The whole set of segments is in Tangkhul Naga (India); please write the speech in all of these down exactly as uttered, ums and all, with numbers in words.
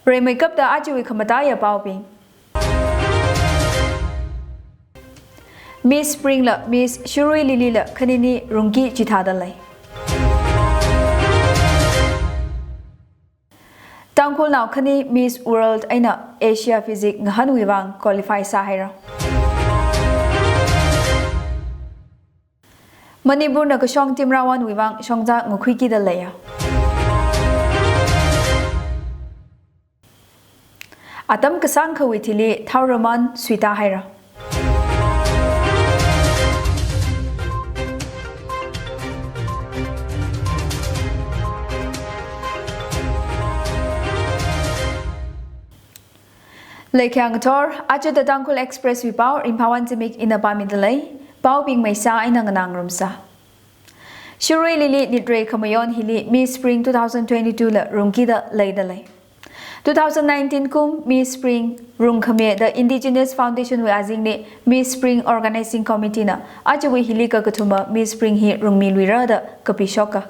Rimeikapta ajawui khamataiya paobing. Miss Spring la Miss Shirui Lily la khanini rungki chithāda lei. Tangkhulnao khani Miss World eina Asia Physique ngahānwui vang qualify sāhaira. Manipurna kashong team round one wui vang shongza ngakhuikida leiya. Atam kasāng akhawui thili thaoraman suita haira. Leikhyang thor, aja The Tangkhul Express wui pao, Ringphāwon Zimik ina pāmida lei, paobing maisa eina nganā ngarumsa. Shirui Lily nitrei khamayon hili Miss Spring two thousand twenty-two la rungkida leida lei. Two thousand nineteen kum Miss Spring rungkhami The Indigenous Foundation wui azingli Miss Spring Organizing Committee na ajawui hili kakathuma Miss Spring hi rungmiluira da kapishoka.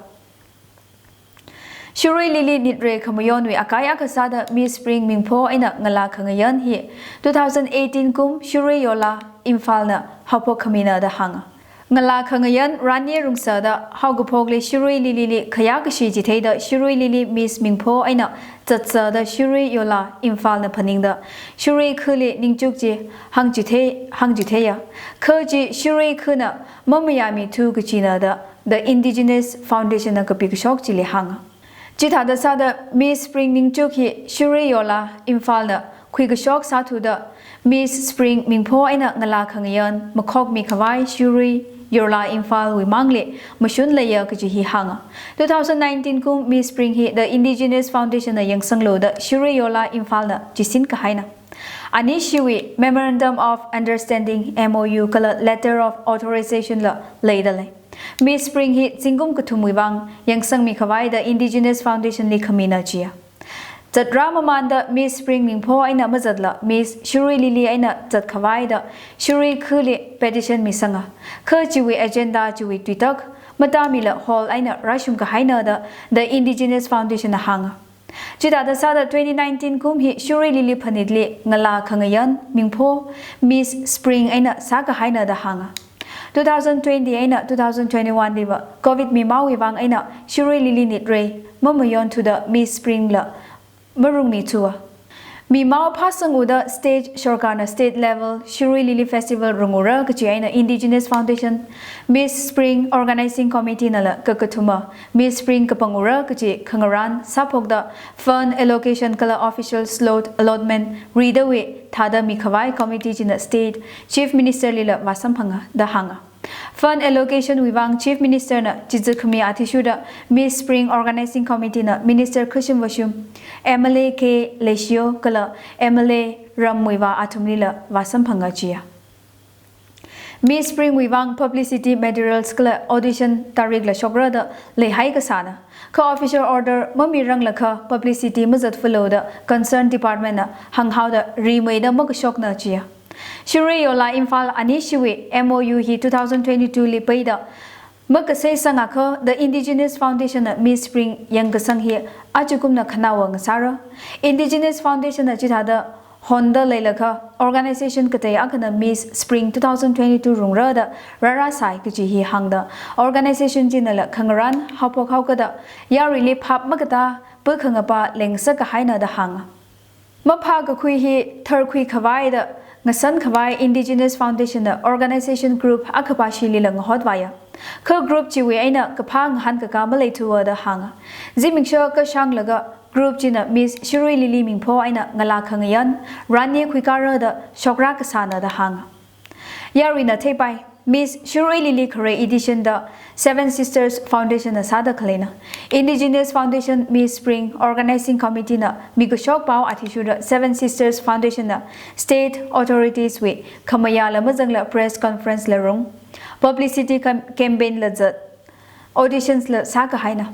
Shirui Lily nitrei khamayonwui akai akha sāda Miss Spring mingpho eina ngalā khangayan hi two thousand eighteen kum Shirui Yola Imphalna haophok khamina da hānga. Ngalā khangayan ranye rungsāda haokaphokli Shirui Lily li khayākashi chitheida Shirui Lily Miss mingpho eina zatsāda Shirui Yola Imphalna phaningda Shirui khali ningchuk chi hāngchithei, hāngchitheiya. Kha chi Shirui khana mamayāmithu kachina da The Indigenous Foundation na kapikashok chili hānga. Chithāda sāda Miss Spring ningchuk hi Shirui Yola Imphalna khuikashok sāthuda Miss Spring mingpho eina ngalā khangayan makhokmi khavai Shirui Yola Imphalwui mangli mashun leiya kaji hi hānga. Two thousand nineteen kum Miss Spring hi The Indigenous Foundation na yangsanglu da Shirui Yola Imphalna chisin kahaina. Anishiwui Memorandum of Understanding, M O U, kala Letter of Authorization la leida lei. Miss Spring hi zingkum kathumwui vang yangsangmi khavai da Indigenous Foundation li khamina chiya. Zatra mamanda Miss Spring mingpho eina mazatla Miss Shirui Lily eina zat khavai da Shirui khali petition misanga. Kha chiwui agenda chiwui tuitak matāmila hall eina rāshum kahaina da The Indigenous Foundation na hānga. Chithāda sāda twenty nineteen kum hi Shirui Lily phanitli ngalā khangayan mingpho Miss Spring eina sākahaina da hānga. Two thousand twenty eina two thousand twenty-one liva Covid mimaowui vang eina Shirui Lily nitrei mamayonthuda Miss Spring la marungmithua. Mimao phāsanguda state sorkarna state level Shirui Lily Festival rungura kaji eina Indigenous Foundation Miss Spring Organizing Committee nala kakathuma Miss Spring kapangura kaji khangarān sāphokda fund allocation kala official slot allotment ridawui thāda mikhavai committee china State Chief Minister lila vāsamphanga da hānga. Fund allocation wui vang Chief Minister na chizakhami athishurda Miss Spring Organizing Committee na Minister Khashim Vashum, M L A K Leishiyo kala M L A Rammuivah athumlila vāsamphanga chiya. Miss Spring wui vang publicity materials kala audition tarik la shokra da leihai kasāna. Kha official order mamiranglakha publicity mazat faloda concerned department na hānghaoda rimeida makashokna chiya. Shirui Yola Imphal anishiwui M O U hi two thousand twenty-two li peida makaseisangakha The Indigenous Foundation na Miss Spring yangkasang hi ajakumna khanaowa ngasāra. Indigenous Foundation na chithāda honda leilakha organization katei akhana Miss Spring two thousand twenty-two rungra da rārāsai kaji hi hāngda organization chinala khangarān haophok haokada yaruili phap makatā pakhangapa lengsak kahaina da hānga. Maphā kakhui hi tharkhui khavai da ngasan khavai Indigenous Foundation na organization group akhapā shilila ngahotvaya. Kha group chiwui eina kaphā ngahānkaka maleithuwa da hānga. Zimiksho kashanglaga group china Miss Shirui Lily mingpho eina ngalā khangayan ranye khuikara da shokra kasāna da hānga. Yaruina theipai, Miss Shirui Lily khare edition da Seven Sisters Foundation na sāda khaleina. Indigenous Foundation Miss Spring Organizing Committee na mikashok pao athishurda Seven Sisters Foundation na state authorities wui khamayāla mazangla press conference la rung, publicity cam-, campaign la zat, auditions la sākahaina.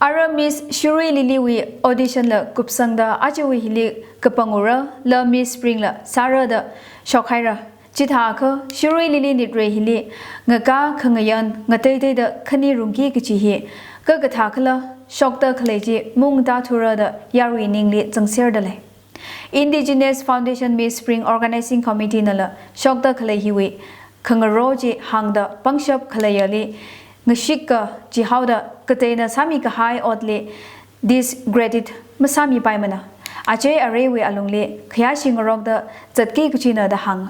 Ara Miss Shirui Lily wui audition la kupsangda ajawui hili kapangura la Miss Spring la sāra da shokhaira. Chithākha Shirui Lily nitrei hili ngakā khangayan ngateiteida khani rungki kaji hi kakathā khala shokda khalei chi mungda thura da yarui ningli zangserda lei. Indigenous Foundation Miss Spring Organizing Committee nala shokda khalei hiwui khangaro chi hāngda pangshap khaleiyali ngashik kachihaoda kateina sāmi kahai otli discredit masāmipaimana. Achei areiwui alungli khayāshi ngarokda zatki kachina da hāng.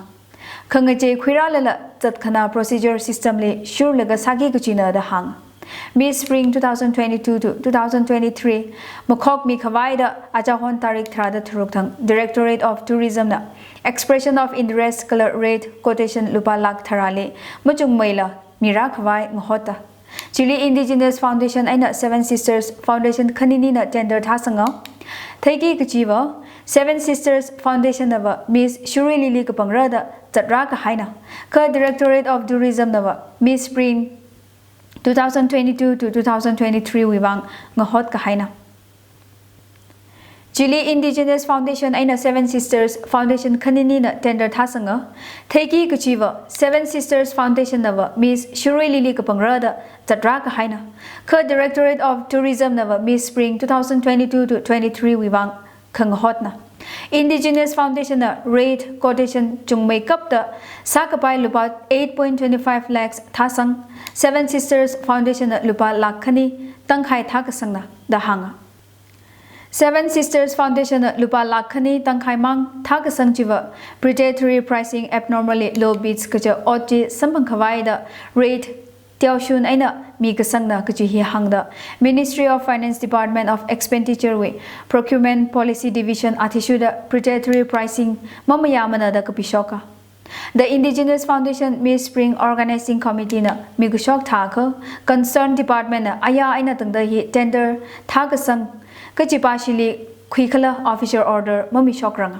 Khangachei khuirālala zatkhana procedure system li shurlaga sāki kachina da hāng. Miss Spring two thousand twenty-two to two thousand twenty-three makhokmi khavai da achahon tarik tharāda tharuk thang Directorate of Tourism na expression of interest kala rate quotation lupā lakh tharāli machungmeila mirā khavai ngahotta. Chili Indigenous Foundation eina Seven Sisters Foundation khaninina tender thāsanga. Theiki kachiva, Seven Sisters Foundation nava Miss Shirui Lily kapangra da zatra kahaina. Kha Directorate of Tourism nava Miss Spring two thousand twenty-two to two thousand twenty-three wui vang ngahot kahaina. Chili Indigenous Foundation eina Seven Sisters Foundation khaninina tender thāsanga. Theiki kachiva, Seven Sisters Foundation nava Miss Shirui Lily kapangra da zatra kahaina. Kha Directorate of Tourism nava Miss Spring two thousand twenty-two to twenty-three wui vang khangahotna. Indigenous Foundation na rate quotation chungmeikapta sākapai lupā eight point twenty-five lakhs thāsang. Seven Sisters Foundation na lupā lakh khani tangkhai thākasangna da hānga. Seven Sisters Foundation na lupā lakh khani tangkhai mang thākasang chiva predatory pricing, abnormally low bids kaja ot chi samphang khavai da rate teoshun eina mikasangna kaji hi hāngda Ministry of Finance Department of Expenditure wui Procurement Policy Division athishurda predatory pricing mamayāmana da kapishoka. The Indigenous Foundation Miss Spring Organizing Committee na mikashok thākha concerned department na aya eina tangda hi tender thākasang kachipāshili khuikhala official order mamishokranga.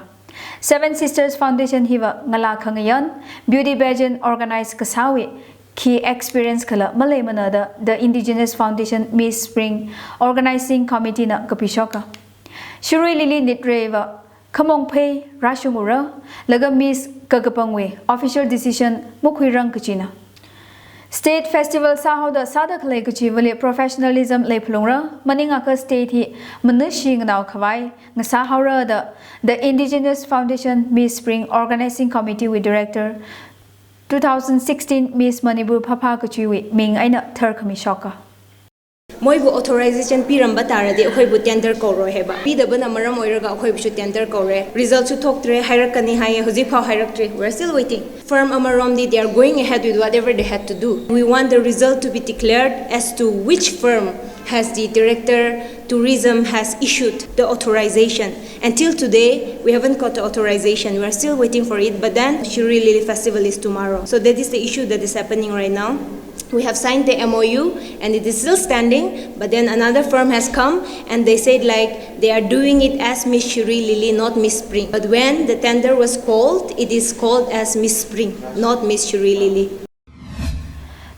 Seven Sisters Foundation hiva ngalā khangayan beauty pageant organize kasāwui khi experience khala maleimana da the Indigenous Foundation Miss Spring Organizing Committee na kapishoka. Shirui Lily nitreiva khamong phei rāshungura, laga Miss kakapangwui official decision makhuirang kachina. State festival sāhaoda sāda khalei kachivali professionalism leiphalungra, maningakha state hi manushi nganao khavai ngasāhaora da the Indigenous Foundation Miss Spring Organizing Committee wui Director, two thousand sixteen Miss Manipur Phapha kachiwui ming eina tharkhamishoka. Moibu authorization piramba tāradi, akhoibu tender kauroi haiba. Pidabana maram oiraga akhoibusu tender kaure. Result su thoktre, hairakkani haiye, hujipao hairaktri. We're still waiting. Firm amaromdi, they are going ahead with whatever they had to do. We want the result to be declared as to which firm has the director tourism has issued the authorization. Until today, we haven't got the authorization. We are still waiting for it. But then, Shirui Lily Festival is tomorrow. So that is the issue that is happening right now. We have signed the M O U and it is still standing, but then another firm has come and they said, like, they are doing it as Miss Shirui Lily, not Miss Spring. But when the tender was called, it is called as Miss Spring, not Miss Shirui Lily.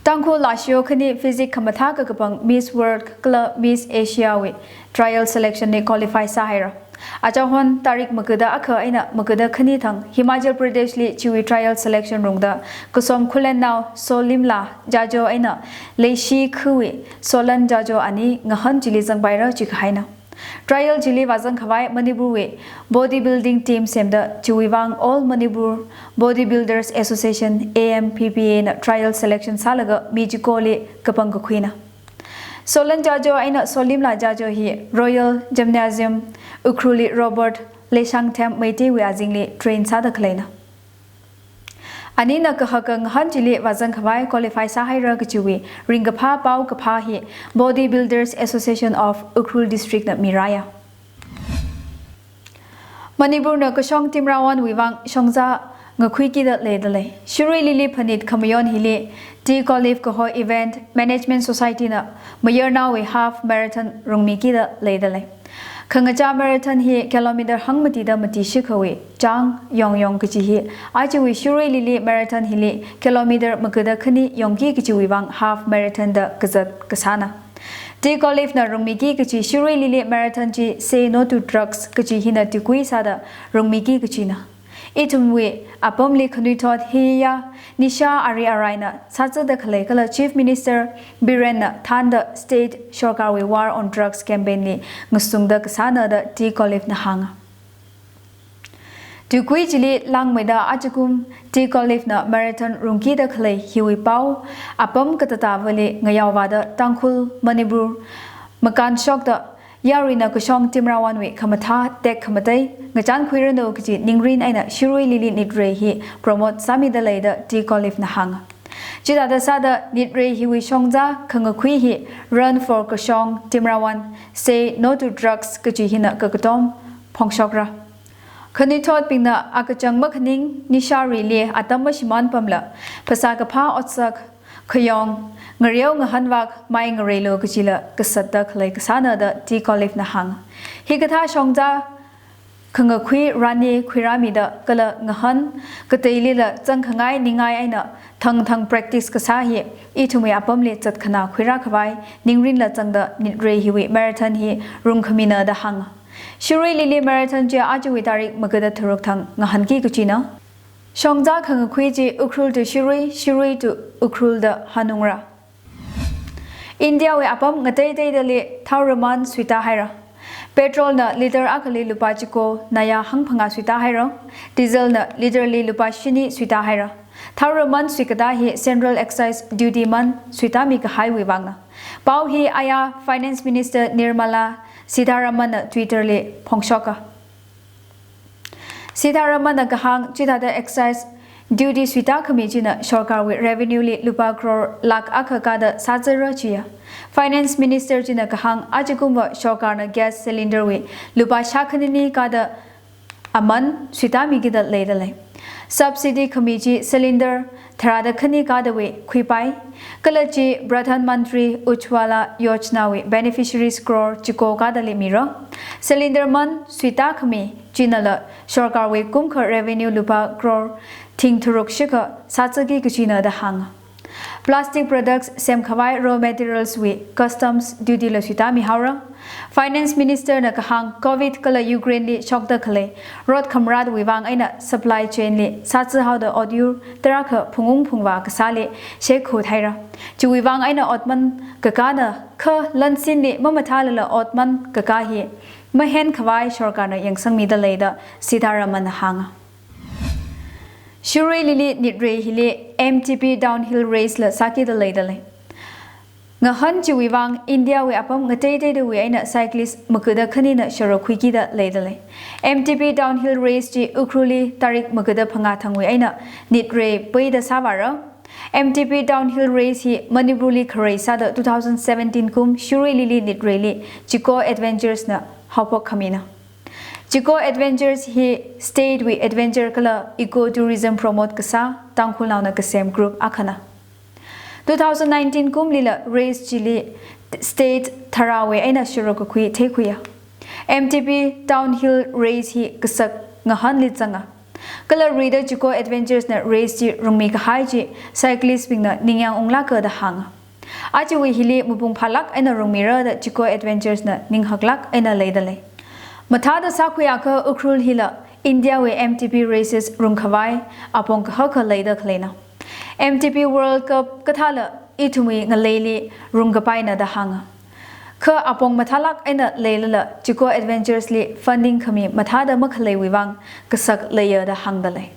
Tangkhul lashio khani physique khamathā kakapang Miss World kala Miss Asia wui trial selection li qualify sāhaira. Achahon tarik magada akha eina magada khani thang Himachal Pradesh li chiwui trial selection rungda kasom khulennao Solimla Jajo eina Leishi khuwui Solan Jajo ani ngahān chili zangpaira chikahaina. Trial chili vāzang khavai Manipur wui bodybuilding team semda chiwui vang All Manipur Bodybuilders Association, A M P B A na trial selection sālaga mi chikoli kapang kakhuina. Solan Jajo eina Solimla Jajo hi Royal Gymnasium Ukhrulli Robert Leishangthem Meitei wui azingli train sāda khaleina. Anina kahaka ngahān chili vāzang khavai qualify sāhaira kachiwui ringkaphā pao kaphā hi Bodybuilders Association of Ukhrul District na miraya. Manipur na kashong Timrawon wui vang shongza ngakhuikida leida lei. Shirui Lily phanit khamayon hili Tea Colif kaho Event Management Society na mayarnaowui half marathon rungmikida leida lei. Khangachā marathon hi kilometer hangmatida mati shikhawui chang yongyong kachi hi, achiwui Shirui Lily marathon hili kilometer magada khani yongki kachiwui vang half marathon da kazat kasāna. Tea Colif na rungmiki kachi Shirui Lily marathon chi Say No to Drugs kachi hina tikui sāda rungmiki kachina. Ithumwui apamli khanuithot hiya nisha ari araina sāzada khalei kala Chief Minister Birenna thānda state sorkarwui War on Drugs campaign li ngasungda kasāna da T Colliff na hānga. Tuikui chili langmeida ajakum T Colliff na marathon rungkida khalei hiwui pao apam katatavali ngayaovāda Tangkhul, Manipur, makānshokta yaruina kashong Timrawanwui khamathā tekhamatei ngachankhuiranu kaji ningrin eina Shirui Lily nitrei hi promote sāmida lei da T Colliff na hānga. Chithāda sāda nitrei hiwui shongzā khangakhui hi Run for Kashong Timrawan, Say No to Drugs kaji hina kakatom phongshokra. Khanuithotbingna akachang makhaning nisharili atam mashimān pamla phasā kaphā otsak, khayong, ngareo ngahanvak mai ngareilu kajila kasatda khalei kasāna da T Colliff na hānga. Hikathā shongzā khangakhui rani khuirāmida kala ngahān kateilila zangkhangai ningai eina thangthang practice kasā hi ithumwui apamli zatkhanā khuirā khavai ningrinla zangda nitrei hiwui marathon hi rungkhamina da hānga. Shirui Lily marathon chi ajawui tarik magada tharuk thang ngahānki kachina. Shongzā khangakhui chi Ukhrul to Shirui, Shirui to Ukhrul da hanungra. Indiawui apam ngateiteidali thao raman suitā haira. Petrol na litre akhali lupā chiko naya hangphangā suitā haira. Diesel na litreli lupā shini suitā haira. Thao raman suikatā hi Central Excise Duty man suitāmi kahaiwui vangna. Pao hi aya Finance Minister Nirmala Sitharaman na Twitter li phongshoka. Sitharaman na kahāng chithāda excise duty suitā khami china sorkarwui revenue li lupā crore lakh akha kāda sāzara chiya. Finance Minister china kahāng ajakumva sorkarna gas cylinder wui lupā shākhanini kāda aman suitāmikida leida lei. Subsidy khami chi cylinder tharāda khani kādawui khuipai, kala chi Pradhan Mantri Ujjwala Yojana wui beneficiaries crore chiko kādali mira. Cylinder man suitā khami chinala sorkarwui kumkha revenue lupā crore thing tharuk shikha sāzaki kachina da hānga. Plastic products semkhavai raw materials wui customs duty la suitāmi haora. Finance Minister na kahāng Covid kala Ukraine li shokda khalei rot khamratwui vang eina supply chain li sāzā haoda otyur tarākha phungung phungvā kasāli shekhu thaira. Chiwui vang eina otman kakāna kha lansinli mamathālala otman kakā hi mahen khavai sorkarna yangsangmida lei da Sitharaman na hānga. Shirui Lily nitrei hili M T B downhill race la sākida leida lei. Ngahān chiwui vang Indiawui apam ngateiteidawui eina cyclist magada khanina sharok khuikida leida lei. M T B downhill race chi Ukhrulli tarik magada phangā thangwui eina nitrei peida sāvāra. M T B downhill race hi Manipurli kharei sāda two thousand seventeen kum Shirui Lily nitreili Chiko Adventures na haophok khamina. Chiko Adventures hi state wui adventure kala eco tourism promote kasā Tangkhulnaona kasem group akhana. Two thousand nineteen kumlila race chili state tharāwui eina sharok kakhui theikhuiya. M T B downhill race hi kasak ngahānli zanga. Kala rida Chiko Adventures na race chi rungmi kahai chi cyclist bingna ningyāng unglāka da hānga. Ajawui hili mapung phālāk eina rungmira da Chiko Adventures na ninghaklāk eina leida lei. Mathāda sākhuiakha Ukhrul hila Indiawui M T B races rungkhavai apong kahaka leida khaleina. M T B World Cup kathāla ithumwui ngaleili rungkapaina da hānga. Kha apong mathālāk eina leilala Chiko Adventures li funding khami mathāda makhaleiwui vang kasak leiya da hāngda lei.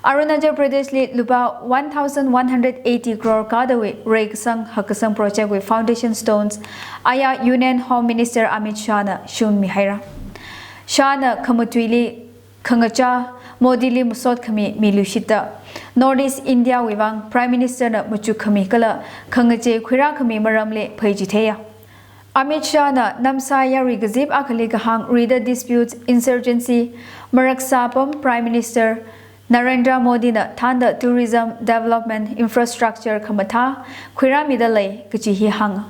Arunachal Pradesh li lupā one thousand one hundred eighty crore kādawui reikasang hakkasang project wui foundation stones aya Union Home Minister Amit Shah na shunmi haira. Shah na khamatuili khangachā Modi li masot khami miluishitta North East India wui vang Prime Minister na machuk khami kala khangachei khuirā khami maramli pheichitheiya. Amit Shah na Namsai yarui kazip akhali kahāng rida disputes, insurgency, maraksā apam Prime Minister Narendra Modi na thānda tourism development infrastructure khamathā khuirāmida lei kaji hi hānga.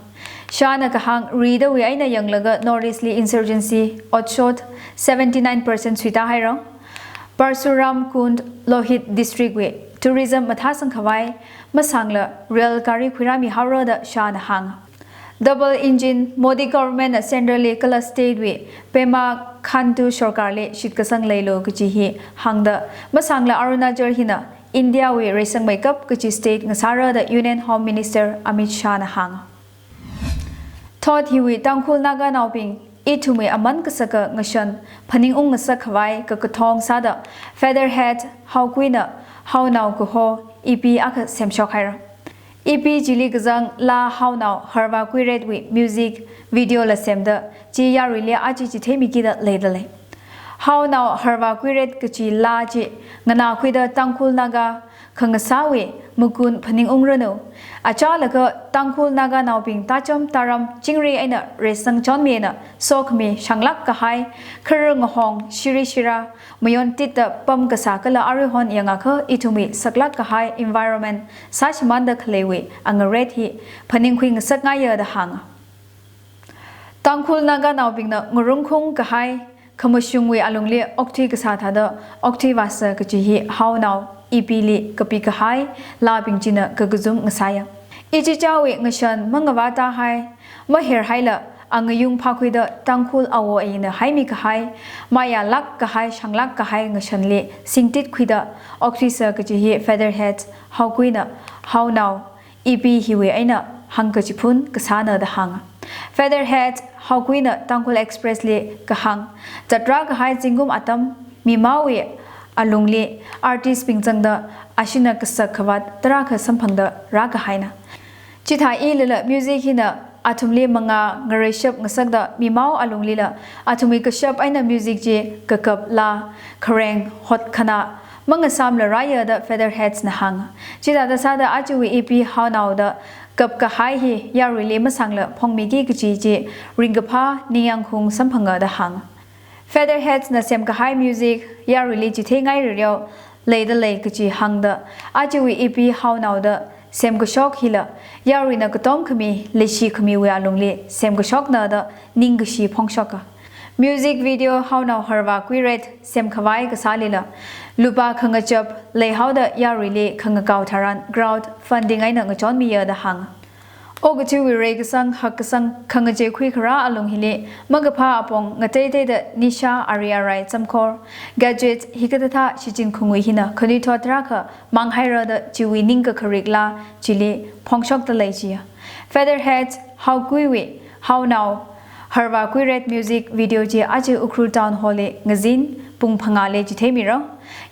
Shah na kahāng ridawui eina yanglaga North East li insurgency otshot seventy nine percent suitā haira. Parsuram Kund Lohit district wui tourism mathāsang khavai masangla rail gari khuirāmi haora da Shah na hānga. Double engine Modi government na central li kala state wui Pema Khandu sorkar li shitkasang leilu kaji hi hāngda, masāngla Arunachal hina India wui reisangmeikap kaji state ngasāra da Union Home Minister Amit Shah na hānga. Thot hiwui Tangkhul Naganaobing ithumwui aman kasaka ngashan phaningung ngasak khavai kakathong sāda Featherhead Haokuina Haonao kaho E P akha semshok haira. E P chili kazang laa Haonao Harva Kuiret wui music video la semda chi yaruili aja chitheimikida leidalei. Haonao Harva Kuiret kachi laa chi nganākhuida Tangkhul Naga khangasāwui makun phaningungranu. Achālakha Tangkhul Naganaobing tacham taram chingri eina reisang chonmina sokhami shanglāk kahai, kharar ngahong shiri shira mayon titda pam kasā kala aruihon yangakha ithumwui saklāk kahai environment sāshimānda khaleiwui angaret hi phaningkhui ngasakngaiya da hānga. Tangkhul Naganaobingna ngarumkhung kahai khamashungwui alungli okthui kasā thāda okthui vāsa kaji hi Haonao E P li kapi kahai laabing china kakazum ngasāya. Ichichāwui ngashan mangavā tāhai, maher haila angayung phākhuida Tangkhul awo ayina haimi kahai, mayālāk kahai, shanglāk kahai ngashanli singtit khuida okthuisa kaji hi Featherhead Haokuina Haonao E P hiwui eina hāngkachiphun kasāna da hānga. Featherhead Haokuina Tangkhul Express li kahāng, zatra kahai zingkum atam mimaowui alungli artist bing zangda ashina kasak khavāt tarākha samphangda rākahaina. Chithālala music hina athumli mangā ngareishap ngasakda mimao alunglila athumwui kashap eina music chi kakap laa, khareng, hotkhana mangasāmla rāya da Featherheads na hānga. Chithāda sāda ajawui E P Haonao da kap kahai hi yaruili masāngla phongmiki kaji chi ringkaphā ningyāngkhaung samphanga da hānga. Featherheads na semkahai music yaruili chitheingai rireo leidalei kaji hāngda, ajawui E P Haonao da semkashok hila yaruina katom khami, leishi khamiwui alungli semkashokna da ningkashi phongshoka. Music video Haonao Harva Kuiret semkhavai kasālila lupā khangachap leihaoda yaruili khangakao tharan crowd funding eina ngachonmiya da hānga. Okathuiwui reikasang hakkasang khangachei khuikharā alung hili makaphā apong ngateiteida nisha ari arai chamkhor, gadget hikathāthā shichin khungui hina khanuithot tarākha mānghaira da chiwui ningkakharik laa chili phongshokdalei jiya. Featherhead Haokuiwui Haonao Harva Kuiret music video chi aja Ukhrul Town Hall li ngazin pung phangāli chitheimira.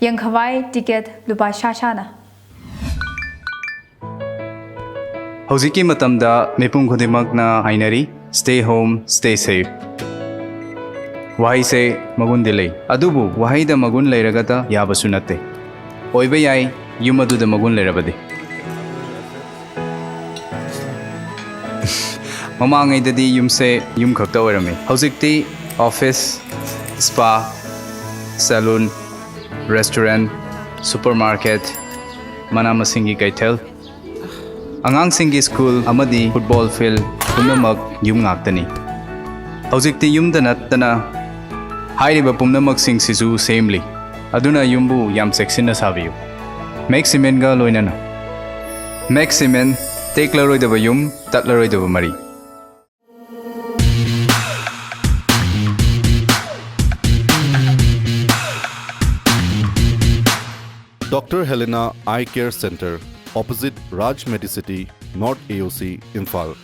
Yangkhavai ticket lupā shāshāna. Hꯧjikki matamda mipum khudingmakna hainari, "Stay home, stay safe." Wahaise magundi lei. Adubu wahaida magun leiragata yabashu natte. Oiba yai, yum aduda magun leirabadi. Mamangaidadi yumse yum khakta oirame. Hojikti office, spa, salon, restaurant, supermarket, mana masinggi kaithel, angangsinggi school amadi football field pumnamak yum ngaktani. Hojikti yumda nattana hairiba pumnamaksing sisu semli. Aduna yumbu yam cheksinna sabiyu. Max Cement ga loinana. Max Cement, teklaroidaba yum, tatlaroidaba mari. Doctor Helena Eye Care Center, opposite Raj Medicity, North A O C, Imphal.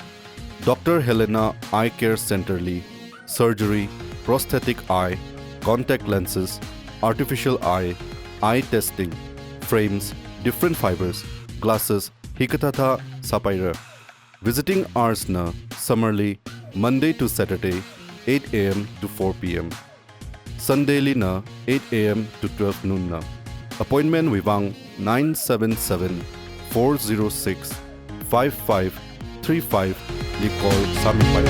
Doctor Helena Eye Care Center li surgery, prosthetic eye, contact lenses, artificial eye, eye testing, frames, different fibers, glasses, hikathāthā sāpaira. Visiting hours na summer li Monday to Saturday, eight A M to four P M. Sunday lina eight A M to twelve noon na. Appointment wui vang nine seven seven, four zero six, five five three five li call sāmipai.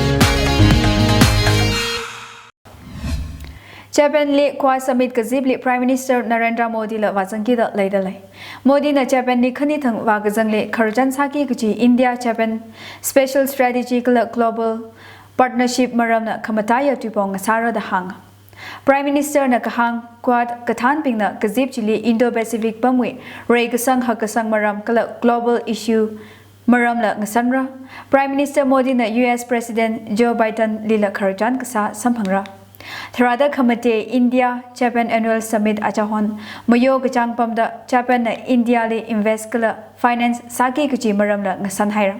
Japan li Quad Summit kazipli Prime Minister Narendra Modi la vāzangkida leidalei. Modi na Japan li khanithang vākazangli khararchan sāki kaji India Japan Special Strategy kala Global Partnership maramna khamataiya tuipong ngasāra da hānga. Prime Minister na kahāng Quad kathānbingna kazip chili Indo-Pacific pamwui reikasang hakkasang maram kala global issue maramla ngasanra. Prime Minister Modi na U S President Joe Biden lila khararchan kasā samphangra. Tharāda khamate India Japan Annual Summit achahon mayo kachāng pamda Japan na India li invest kala finance sāki kaji maramla ngasanhaira.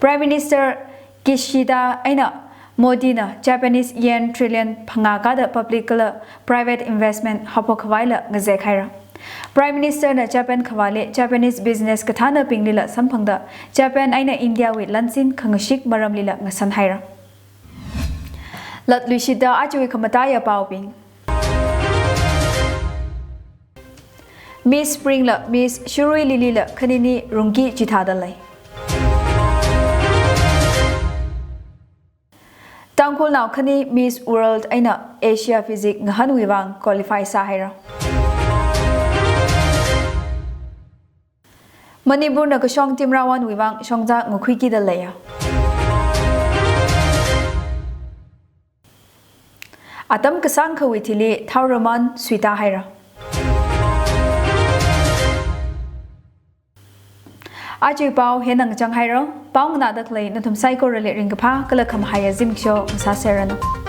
Prime Minister Kishida eina Modi na Japanese yen trillion phangā kāda public kala private investment haophok khavaila ngazek haira. Prime Minister na Japan khavāli Japanese business kathānabinglila samphangda Japan eina India wui lansin khangashik maramlila ngasanhaira. Latluishida ajawui khamataiya paobing. Miss Spring la Miss Shirui Lily la khanini rungki chithāda lei. Tangkhulnao khani Miss World eina Asia Physique ngahānwui vang qualify sāhaira. Manipur na kashong team rawanwui vang shongza ngakhuikida leiya. Atam kasāngkhawui thili thaoraman suita haira. Ajawui pao hina ngachang haira. Pao nganāda khalei nathum saikorali ringkaphā kala khamahaiya zimiksho ngasāserranu.